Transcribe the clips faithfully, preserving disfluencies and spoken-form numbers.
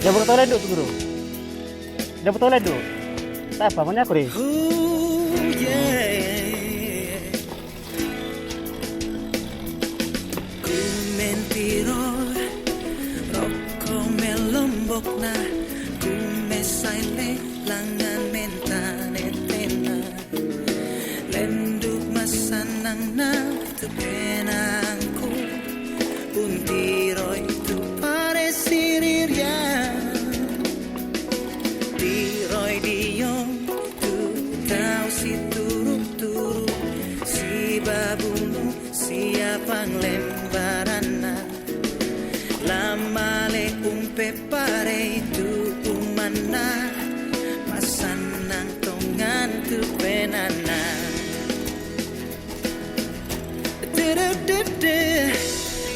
Dia buka toilet dulu, Guru. Dia buka toilet dulu. Tak apa, mana aku, Ri? Ku mentiro roko melombok na, ku mesai le langan mentane tena. Lenduk masanang na tu penangku, untiroi tu pare siriria. Tiroi diong tu tau si turuk-turuk, si babunu, si apang lembarana. Lamale umpe pare tu umana, masanang tongan tu penana.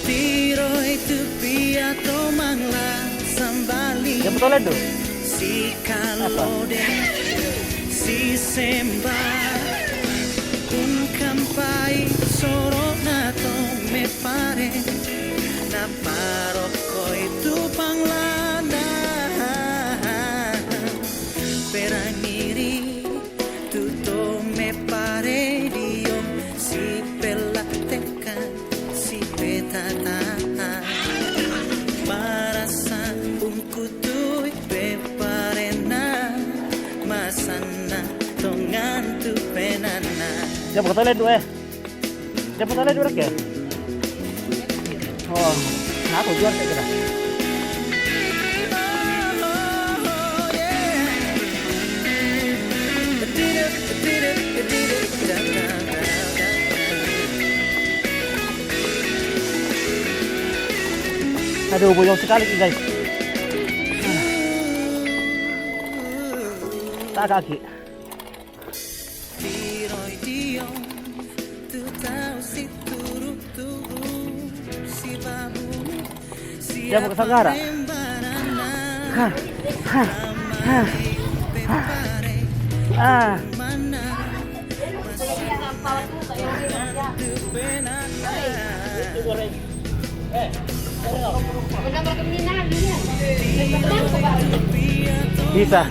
Tiroi tu pia tomang la sambali. Yang betul itu. Si kalode, si semba, ungkampai sorona to me pare, na parokoi tu panglana. Perangiri tu to me pare diong, si pelatekan, si petata. Marasa ungkutui pe parena, masanang tongan tu penana. Ya, buka toilet dulu, eh. Dia pun salah dua ya? Oh, nah aku jual kayak gitu. Aduh, buyong sekali, guys. Tak kaki. Dia bukan sanggara. Hah. Hah. Hah. Ah. Bisa.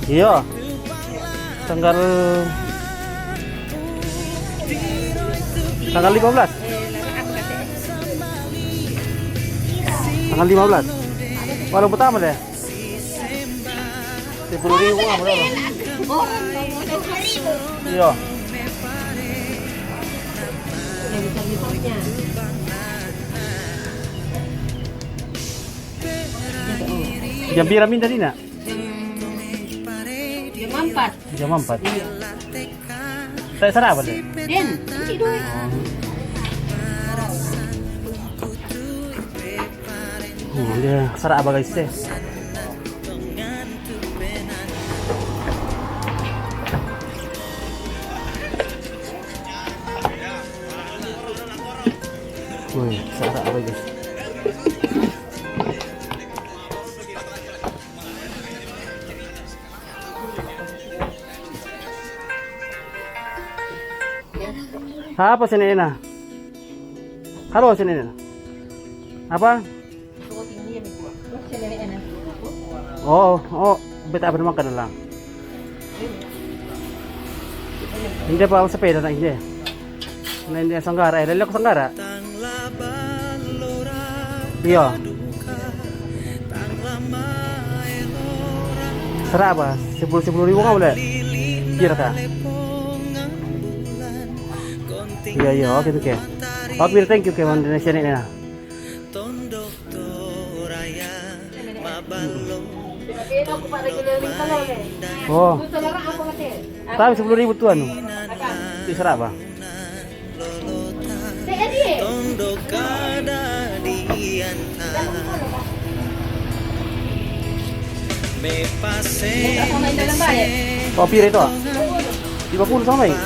Iya. Tanggal tanggal lima belas. Tanggal lima belas. Baru pertama deh. Sepuluh ribu lah, berapa? Iya. Jam pira minta ni, nak? Jam empat. Jam empat. Iya. Tak salah apa dia? Den, ini dulu. Oh, dia salah apa, guys, eh? Woi, salah apa, guys? Apa sini, Ina? Halo, sini, Ina. Apa? Oh, oh, beta apa makan lang. Hindi pa sepeda na hindi. Na hindi sanggara, eh, lalak sanggara. Iya. Sara ba? Sepuluh, sepuluh ribu ka boleh? Kira ka? Iya, iya, oke, oke. Oke, thank you, ke Indonesia ni, ya. Oh. Tapi sepuluh ribu tuan. Di sara ba? Oh, pira itu? Lima puluh sama, eh?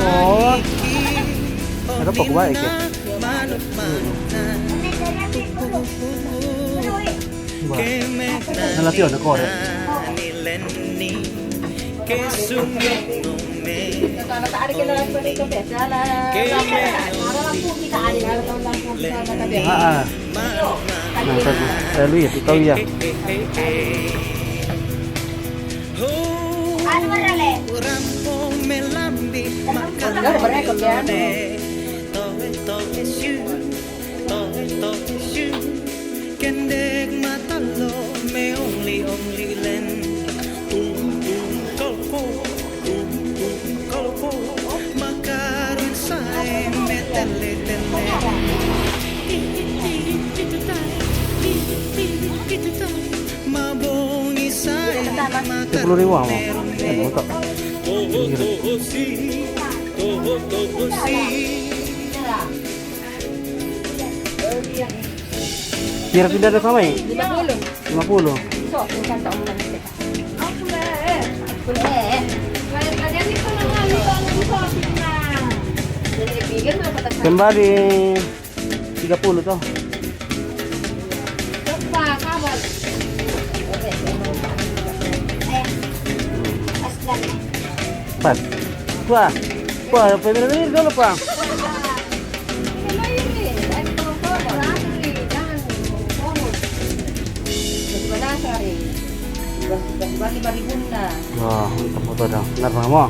Oh. Ada apa gua, eh? Wah. Nalati na kore. Ah, ah. Nah, satu. Eh, lu ya, tahu ya. Kendek mata lo me only only len. Um um kolpo, um um kolpo. Makarun sai me tele tele. Mabongi sai. Sepuluh ribu, Amo. Eh, mau tak? Todo si, todo si. Kira tidak ada sama ya? Lima puluh. Lima puluh. So, bukan tak umum. Kembali tiga puluh toh. Pas. Wah. Wah, pemirsa ini dulu, Pak. Wah, untuk foto dong. Benar, Bang Mo?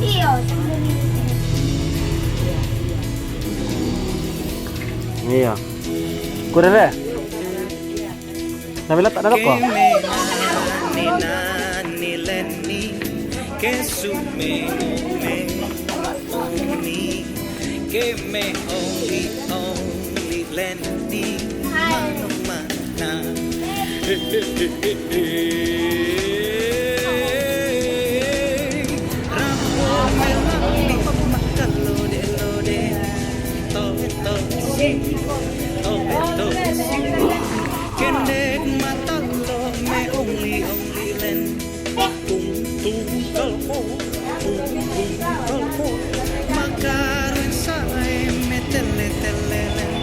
Iya, iya. Kurang deh. Sambil letak dalam kok. Kendek mata lo me only only len. Tung tung kalpo, tung tung kalpo. Makarun sai me tele tele len.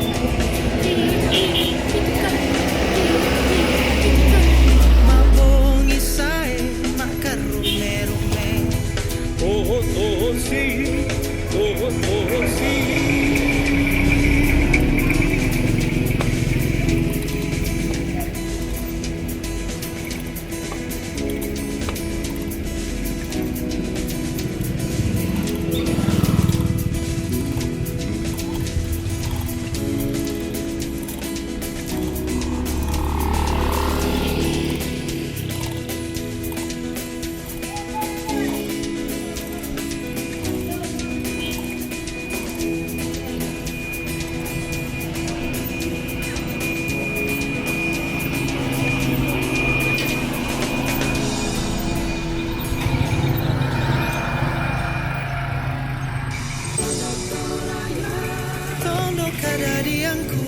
Mabongi sai makarume rume. Oh oh oh si, oh oh oh si. Tondo kadadianku.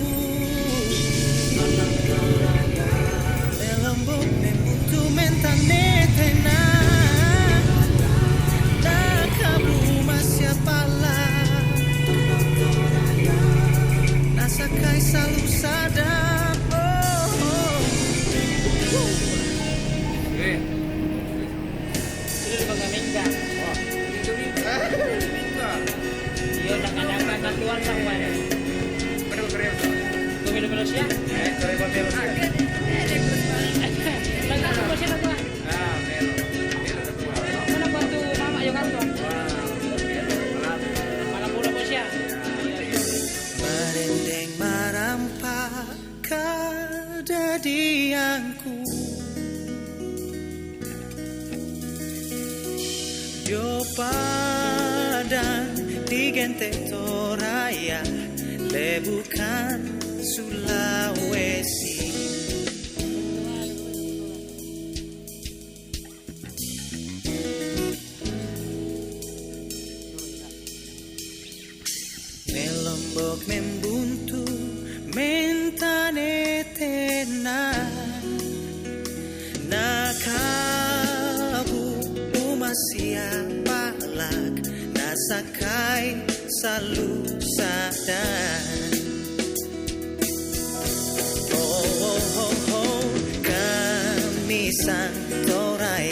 Melambok membutu mentane tena. Nakabu masia pala. Nasakai salu sadap. Oh, oh. Ini di Bangka Mingga. Wah, itu Mingga. Mingga. Iya, jangan-jangan keluar sama ya. Bener, bener. Tuh, minum dulu, siap. Eh, sorry, Bang, ya, Bang. Lagi aku siapa, Bang? Ah, Melo. Melo satu, Bang. Mana Bang tuh, Mama, yuk, kan, Bang? Wah, Melo, malam. Malam mula, Bos, ya? Iya, iya. Merinding merampa kadadianku. Dio padang di gente Toraya, lebukan Sulawesi. Melombok membuntu mentane tena. Nakabu umasia palak nasakai salu sadar. Oh, oh, oh, oh, kami santorai